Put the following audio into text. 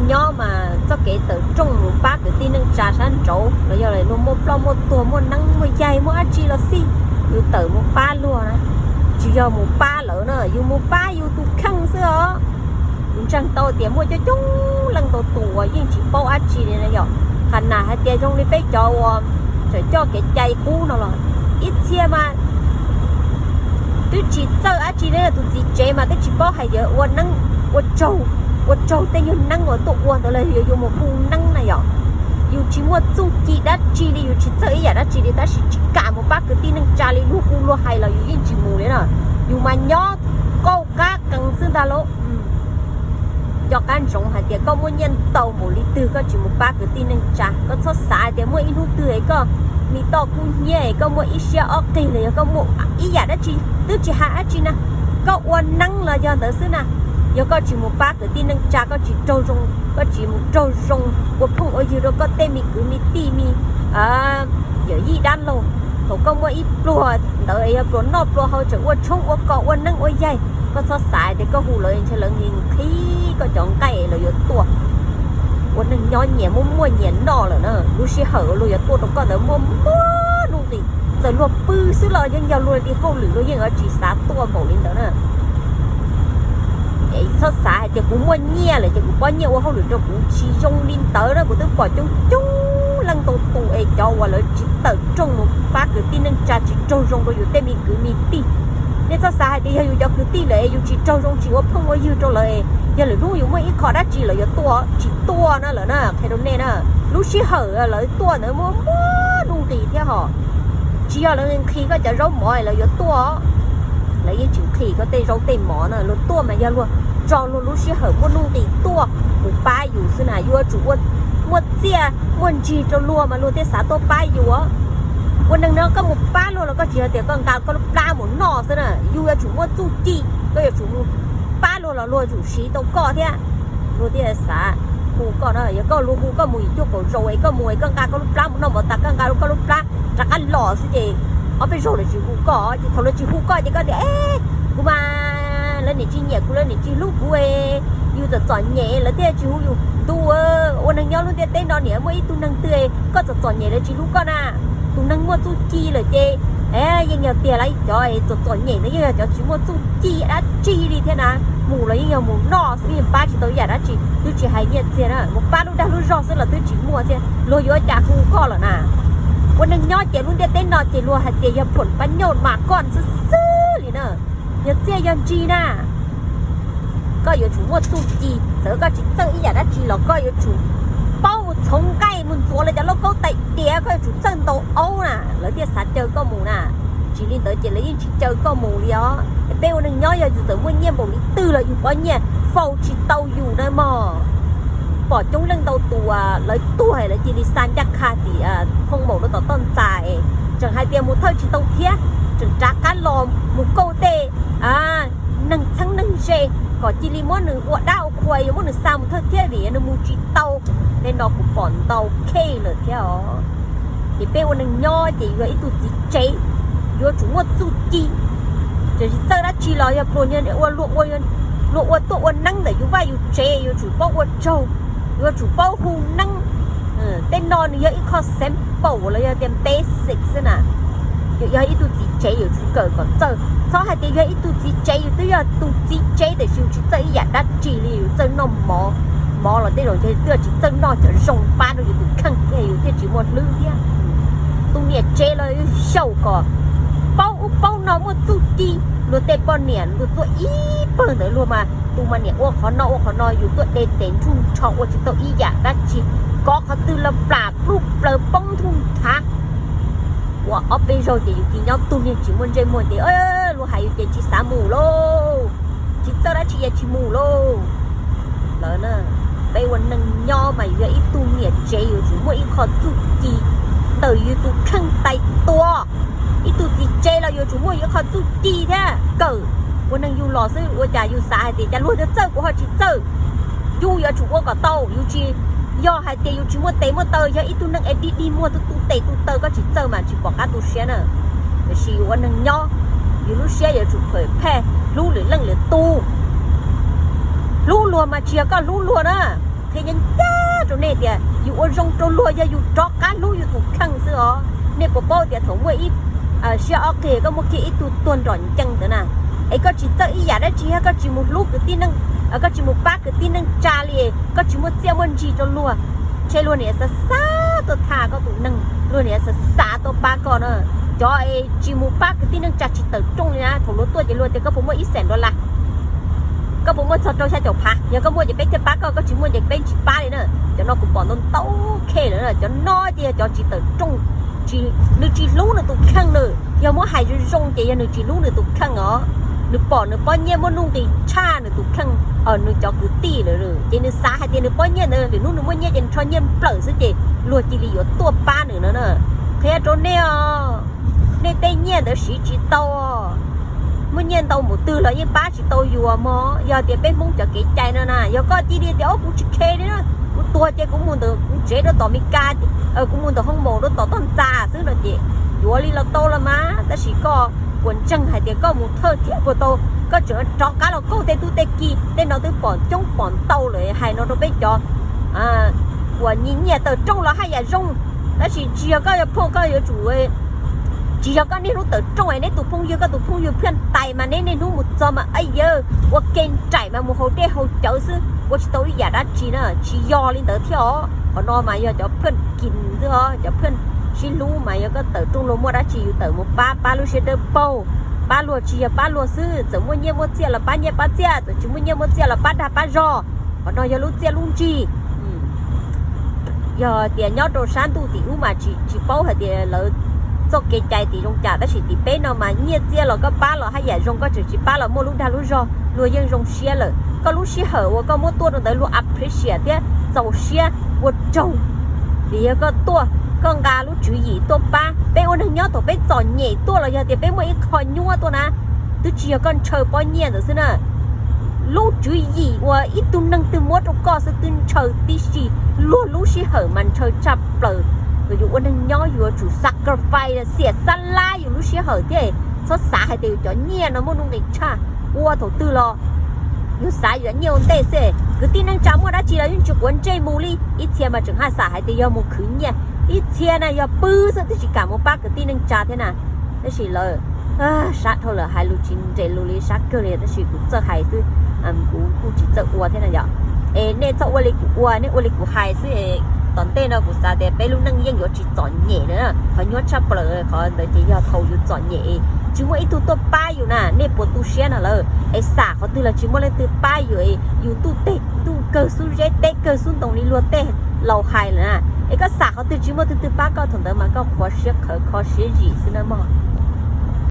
Nyob mas txoj kev tawm rooj mus pab kwv tij neej tsa sab nraud los yog luag muaj ploj muaj tuag muaj neeb muaj yaig muaj dab tsi los xij, yus tawm mus pab luag na, tsis yog mus pab lawv na, yus mus pab yus tus kheej xwb os. Kuv ntseeg tau tias muaj coob coob leej ntau tus uas yeej tsis paub dab tsi li na yom. Qhov nas hais tias zoo li peb cov uas tseem coj kev cai qub no los ib txhia mas twb tsis txawj dab tsi li, tus txiv tsev mas twb tsis paub hais tias ua neeb, ua tsaug, ua tsaug tej nyuag neeb uas tuaj ua ntawd los yog yuav mus hu neeb na yom. Yus tsis muaj txuj ci dab tsi li, yus tsis txawj ib yam dab tsi li, tab sis tsis kam mus pab kwv tij neej tsa li, luag hu luag hais los yus yeej tsis mus li na. Yus mas nyob kauj qab qees xwb ntag lauj. Nco qab ntsoov hais tias koj muaj nyiaj ntau npaum li twg koj tsis mus pab kwv tij neej tsa, koj txhob xav hais tias muaj ib hnub twg es koj me toj kub hnyiab es koj muaj ib siab ob qig los yog koj muaj ib yam dab tsi twb tsis hais dab tsi na, koj ua neeb los yog ntawd xwb na, yog koj tsis mus pab kwv tij neej tsa, koj tsis raug zoo, koj tsis mus raug zoo ua phooj ua ywg rau koj tej me kwv me tij me yawm yij dab laug, thaum koj muaj ib pluag ntawd yog pluas noj pluas haus tseem ua tshoob ua kos ua neeb ua yaig, koj txhob xav tias koj hu lawv ntshe lawv nqhis koj cov nqaij lawv yuav tuaj. Ua neeg nyob nyias muaj muaj nyias noj lawm na, lub sij hawm uas luag yuav tuaj rau koj ntawd muaj muaj nuj nqis, txawm luag pw xwb los yeej yog luag li hauj lwm, luag yeej yuav tsis xav tuaj npaum li ntawd na. Es txhob xav hais tias kuv muaj nyiaj lawm ces kuv pov nyiaj ua hauj lwm rau kuv, tsis zoo li ntawd na. Kuv twb pom coob coob leej ntau tus es cov uas lawv tsis tawm rooj mus pab kwv tij neej tsa tsis raug zoo rau yus tej me kwv me tij. Nej txhob xav hais tias yog yus cov kwv tij lawm es yus tsis raug zoo tsis ua phooj ua ywg rau lawv, yog lwm hnub yus muaj ib qho dab tsi lawv yuav tuaj, tsis tuaj na lawm na, qhia rau nej na. Lub sij hawm lawv tuaj ntawd muaj muaj nuj nqis thiab hos. Tsis yog lawv nqhis koj cov zaub mov lawv yuav tuaj, lawv yeej tsis nqhis koj tej zaub tej mov na, luag tuaj mas yog luag tso luag lub sij hawm muaj nuj nqis tuaj mus pab yus xwb na. Yus yuav tsum muaj txiaj muaj ntsig rau luag mas luag thiaj xav tuaj pab yus. Ua neeg no koj mus pab luag los koj tsis yog tias koj nqa koj lub plab mus noj xwb na, yus yuav tsum muaj txuj ci, koj yuav tsum mus pab luag los luag yuav tsum siv tau koj thiab. Luag thiaj xav hu koj na, yog koj luag hu koj mus yim cuaj kaum zaus es koj mus es koj nqa koj lub plab mus noj mov tas koj nqa koj lub plab rov qab los xwb ces ob peb zaug lawv tsis hu koj, ces thaum lawv tsis hu koj ces koj tias, e, kuv mas lawv niam tsis nyiam kuv, lawv niam tsis hlub kuv, yus txom txom nyem lawv thiaj tsis hu yus. Ntuj, ua neeg nyob lub ntiaj teb no niam muaj ib tug neeg twg koj txom txom nyem lawv tsis hlub koj na. Tus neeg muaj txuj ci lawm ces yeej yog tiag lawv cov txom txom nyem ntawd yeej yog cov tsis muaj txuj ci dab tsi li thiab na. Mus los yeej yog mus noj xwb, yeej pab tsis tau ib yam dab tsi, twb tsis hais nyiaj txiag na, mus pab lub dag lub zog xwb los twb tsis muaj thiab, luag yuav cas hu koj lawm na. Ua neeg nyob ces lub ntiaj teb no ces luag hais tias yog phoom pab nyoj mas koj xwb xwb li na, yog txiaj yog ntsig na. Koj yuav tsum muaj txuj ci, txawm koj tsis txawj ib yam dab tsi los koj yuav tsum paub mus txhoov nqaij mus ntxuav lawv cov lauj kaub tais diav, koj yuav tsum txawj ntaus aub na lawv thiaj xav caw koj mus na. Tsis li ntawd ces lawv yeej tsis caw koj mus li os. Peb ua neeg nyob yog yus txawm muaj nyiaj npaum li twg los yus pov nyiaj faus tsis tau yus na mog. Pom coob leej ntau tus lawv tuag lawv cia li xa ncaj qha tim phoo maum rau tom toj ntxas es tseem hais tias mus thawj tsis tau thiab, tseem rov qab los mus kauj tej neeg txheeb neeg ze kom cia li muab nws ua dab ua qhua, yuav muab nws xa mus thawj thiab vim nws mus tsis tau. Tej no kuv pom ntau case lawm thiab os. Ces peb ua neeg nyob ces yog ib tug txiv tsev yuav tsum muaj txuj ci. Txawm tsis txawj dab tsi los yog pluas ua, luag ua tuaj ua neeb ntawm yus vaj yus tsev yuav tsum paub ua tsaug, yuav tsum paub hu neeb. Tej no nws yog ib qho sample los yog tias basic xwb na. Yus yog ib tug txiv tsev yuav tsum kawm kom txawj. Txhob hais tias yog ib tug txiv tsev, yus twb yog tus txiv tsev tiam sis yus tsis txawj ib yam dab tsi li, yus txawj noj mov, mov los tej zaum twb yog tsis txawj noj cov zoo pab rau yus tus kheej thiab yus thiaj tsis muaj hlwb thiab. Tus niam tsev los xyaum kom paub ub paub no muaj txuj ci. Luag tej poj niam luag tuaj ib pawg ntawd luag mas tus mas niam ua qhov no ua qhov no, yus tuaj de tes nrhuj nrho ua tsis tau ib yam dab tsi, kov qhov twg los plam pluj plaws poob nthub nthav. Ua ob peb zaug ces yus cia nyob tug niag tsis muaj ntsej muag ces luag hais yus ces tsis xav mus lauj, tsis txawj dab tsi es tsis mus lauj. Lawv, peb ua neeg nyob mas yus yog ib tug niam tsev yuav tsum muaj ib qho txuj ci ntawm yus tus kheej tais tua. Ib tug txiv tsev los yuav tsum muaj yus ib qho txuj ci thiab kawm. Ua neeg yus los xwb ua cas yus xav hais tias cas luag twb txawj kuv ho tsis txawj. Yus yuav tsum ua kom tau, yus tsis, yog hais tias yus tsis muaj tes muaj taw, yog ib tug neeg es dig dig muag tu tu tes tu taw koj tsis txawj mas tsis pom qab tu siab na. Tiam sis yus ua neeg nyob, yus lub siab yuav tsum phawm phaj hlub lwm leej lwm tus. Hlub luag mas tsis yog koj hlub luag na, qhia ncaj ncaj rau nej tias yus ua zoo rau luag yog yus rov qab hlub yus tus kheej xwb os. Nej puas paub tias thaum muaj ib siab ob qig koj muaj kiag ib tug tuag nrom ncees ntawd na, es koj tsis txawj ib yam dab tsi, koj tsis mus hlub kwv tij neej, koj tsis mus pab kwv tij neej tsa li, koj tsis muaj txiaj muaj ntsig rau luag, ntshe luag niam xav xav tuaj tham koj tus neeg, luag niam xav xav tuaj pab koj na. Cov es tsis mus pab kwv tij neej tsa tsis tawm rooj li na, thaum luag tuaj ces luag tias koj puas muaj ib xees dollar, koj puas muaj txog rau xya caum phav, yog koj muaj ces peb thiaj pab koj, koj tsis muaj ces peb tsis pab li na. Cov no kuv pom ntau ntau case lawm na, cov no ces yog cov tsis tawm rooj, nws tsis hlub nws tus kheej na. Yog muab hais zoo zoo ces yog nws tsis hlub nws tus kheej os. Nws pom nws pob nyiaj muaj nuj nqis tshaj nws tus kheej, nws cov kwv tij lawm, ces nws xav hais tias nws pob nyiaj ntawd lwm hnub nws muaj nyiaj ces nws rho nyiaj nplawm xwb ces luag cia li yuav tuaj pab nws no na. Qhia rau nej os, nej tej nyiaj ntawd siv tsis tau. Muaj nyiaj ntau mus twg los yeej pab tsis tau yus mog. Yog tias peb Hmoob cov kev cai no na, yog koj cia li tias o kuv tsis khe li na, kuv tuag ces kuv mus ntawm kuv tsev rau tom Mes Kas, kuv mus ntawm hoo maum rau tom toj ntxas xwb no ces yuav li los tau los mas. Tab sis koj puas ntseeg hais tias koj mus thawj thiab puas tau, koj tseem rov qab los kauj tej tub tej ki, tej no twb pom coob pom ntau lawm. Hais no rau peb cov uas nyiaj nyiaj tawm rooj los haj yam zoo, tab sis tsis yog koj yuav phooj koj yuav tsum, tsis yog koj niaj hnub tawm rooj es neb tus phooj ywg koj tus phooj ywg phiaj tais mas neb niaj hnub mus txog mas yawg ua ke nraim mas mus haus dej haus cawv xwb, ua tsis tau ib yam dab tsi na. Tsis yog li ntawd thiab os. Qhov no mas yog cov phiaj kis xwb os, cov phiaj sib hlub mas yog koj tawm rooj luag muaj dab tsi yus tawm mus pab, pab lub siab dawb paug, pab luag tsis yog pab luag xwb, txawm muaj nyiaj muaj txiaj los pab nyiaj pab txiaj, txawm tsis muaj nyiaj muaj txiaj los pab dag pab zog. Qhov no yog lub txiaj lub ntsig. Yog tias nyob rau sab ntuj tim ub mas tsis paub hais tias lawv txoj kev cai tim zoo cas, tab sis tim peb no mas nyiaj txiaj los koj pab los haj yam zoo, koj tseem tsis pab los muaj lub dag lub zog luag yeej zoo siab lawm. Koj lub sij hawm uas koj muab tuaj rau ntawd luag appreciate thiab txaus siab ua tsaug. Vim yog koj tuaj, koj nqa lub tswv yim tuaj pab. Peb ua neeg nyob thaum peb txom nyem tuaj los yog tias peb muaj ib qho nyuaj tuaj na, twb tsis yog koj ntshaw pob nyiaj ntawd xwb na. Lub tswv yim uas ib tug neeg twg muab rau koj xwb twb ntshaw tib si. Luag lub sij hawm mas ntshaw tshaj plaws. Yus ua neeg nyob yus yuav tsum sacrifice, xiam xab lab yus lub sij hawm thiab. Txhob xav hais tias yus cov nyiaj no muaj nuj nqis tshaj, ua thaum twg los yus xav yuav nyiaj ua ntej xwb. Kwv tij neej tsa muaj dab tsi los yeej tsis quav ntsej mus li. Ib txhia mas tseem haj xam hais tias yog mus khwv nyiaj, ib txhia na yog pw xwb twb tsis kam mus pab kwv tij neej tsa thiab na. Tab sis lawv sab dhau lawm, hais lus tsis nres lus li, sab kawg li, tab sis kuv txawj hais xwb, kuv kuj tsis txawj ua thiab na yom. Es nej txhob ua li kuv ua, nej ua li kuv hais xwb. Tom ntej no kuv xav tias peb lub neej yeej yuav tsis txom nyem na, qhov nyuaj tshaj plaws qhov ntawd ces yog thaum yus txom nyem, tsis muaj ib tug tuaj pab yus na, nej puas tu siab na lawm. Es xam qhov twg los tsis muaj leej twg pab yus, yus ntuj teg ntuj kawg xub zeb teb kawg xub ntoo li luag tej laus hais lawm na. Es koj xam qhov twg tsis muaj tus twg pab koj, thaum ntawd mas koj qhuav siab qhawv kho siab zim xwb na mog.